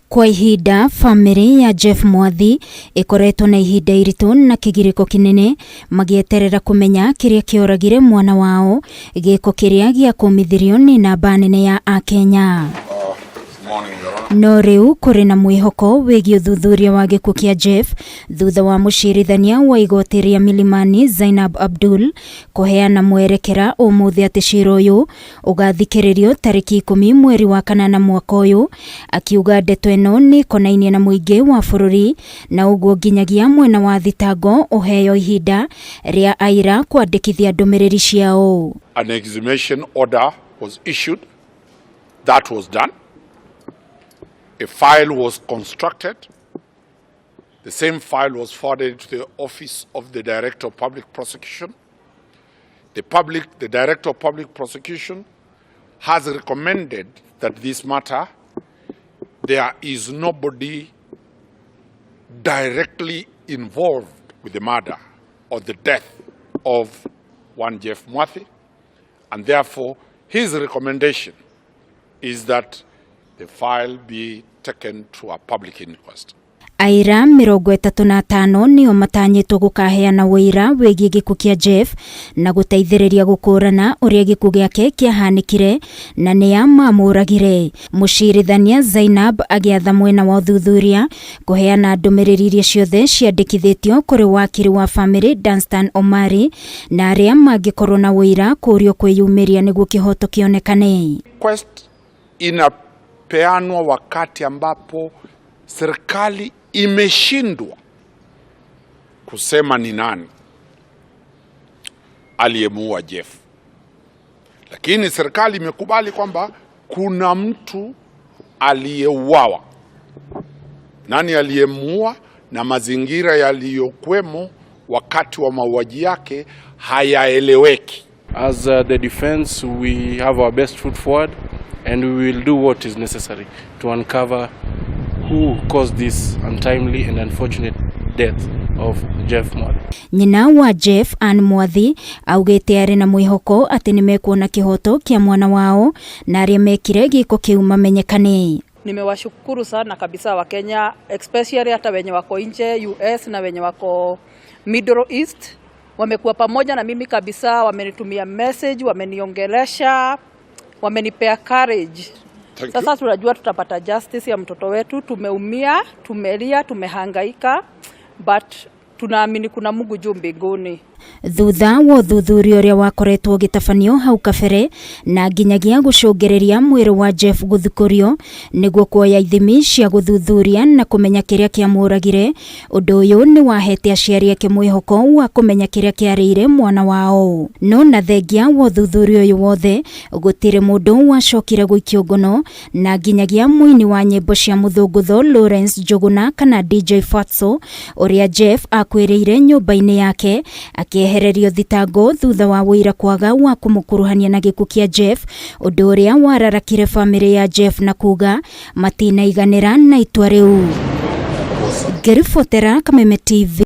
Kwa ihinda bamĩrĩ ya Jeff Mwathi ĩkoretwo na ihinda iritũ na kĩgirĩko kĩnene magĩeterera kũmenya kĩrĩa kĩoragire mwana wao, gĩko kĩrĩa gĩakũmithirio nĩ namba nene ya Akenya. No rĩu kũrĩ na mwĩhoko wĩgiĩ ũthuthuria wa gĩkuũ kĩa Jeff thutha wa mũcirithania wa igoti rĩa Milimani Zainab Abdul kũheana mwerekera ũmũthĩ atĩ cira ũyũ ũgathikĩrĩrio tarĩki 10 mweri wa kanana mwaka ũyũ, akiuga ndeto ĩno nĩ ĩkonainie na mũingĩ wa bũrũri na ũguo nginyagia mwena wa thitango ũheo ihinda rĩa aira kwandĩkithia ndũmĩrĩri ciao. An exhumation order was issued. That was done. A file was constructed. The same file was forwarded to the Office of the Director of Public Prosecution. The Director of Public Prosecution has recommended that this matter, there is nobody directly involved with the murder or the death of one Jeff Mwathi, and therefore his recommendation is that the file be taken to a public inquest. Aira 35 nĩo matanyĩtwo gũkaheana ũira wĩgiĩ gĩkuũ kĩa Jeff na gũteithĩrĩria gũkũrana ũrĩa gĩkuũ gĩake kĩahanĩkire na nĩa mamũragire. Mũcirithania Zainab agĩatha mwena wa ũthuthuria kũheana ndũmĩrĩri iria ciothe ciandĩkithĩtio kũrĩ wakiri wa bamĩrĩ Danstan Omari na arĩa mangĩkorwo na ũira kũũrio kwĩyumĩria nĩguo kĩhoto kĩonekane. Inquest inapeanwa wakati ambapo serikali imeshindwa kusema ni nani aliyemuua Jeff, lakini serikali imekubali kwamba kuna mtu aliyeuawa. Nani aliyemuua na mazingira yaliyokuwemo wakati wa mauaji yake hayaeleweki. As the defense, we have our best foot forward and we will do what is necessary to uncover who caused this untimely and unfortunate death of Jeff Mwathi. Nyina wa Jeff, Ann Mwathi, augĩte arĩ na mwĩhoko atĩ nĩmekuona kĩhoto kĩa mwana wao na arĩa mekire gĩko kĩu mamenyekane. Nimewashukuru sana kabisa Wakenya, especially hata wenye wako nje US na wenye wako Middle East, wamekuwa pamoja na mimi kabisa, wamenitumia message, wameniongelesha, wamenipea courage. Thank Sasa you. Tunajua tutapata justice ya mtoto wetu. Tumeumia, tumelia, tumehangaika, but tunaamini kuna Mungu juu mbinguni. Thutha wa ũthuthuria ũrĩa wakoretwo ũgĩtabanio hau kabere na nginyagia gũcũngĩrĩria mwĩrĩ wa Jeff gũthikũrio nĩguo kuoya ithimi cia gũthuthuria na kũmenya kĩrĩa kĩamũragire, ũndũ ũyũ nĩ wahete aciari ake mwĩhoko wa kũmenya kĩrĩa kĩarĩire mwana wao. No na thengia wa ũthuthuria ũyũ wothe, gũtirĩ mũndũ wacokire gũikio ngono na nginyagia mũini wa nyĩmbo cia mũthũngũtho Lawrence Njũgũna kana DJ Fatso, ũrĩa Jeff akuĩrĩire nyũmba-inĩ yake, akĩehererio thitango thutha wa ũira kwaga wa kũmũkuruhania na gĩkuũ kĩa Jeff, ũndũ ũrĩa wararakire bamĩrĩ ya Jeff na kuga matinaiganĩra na itua rĩu. Ngĩribotera Kameme TV.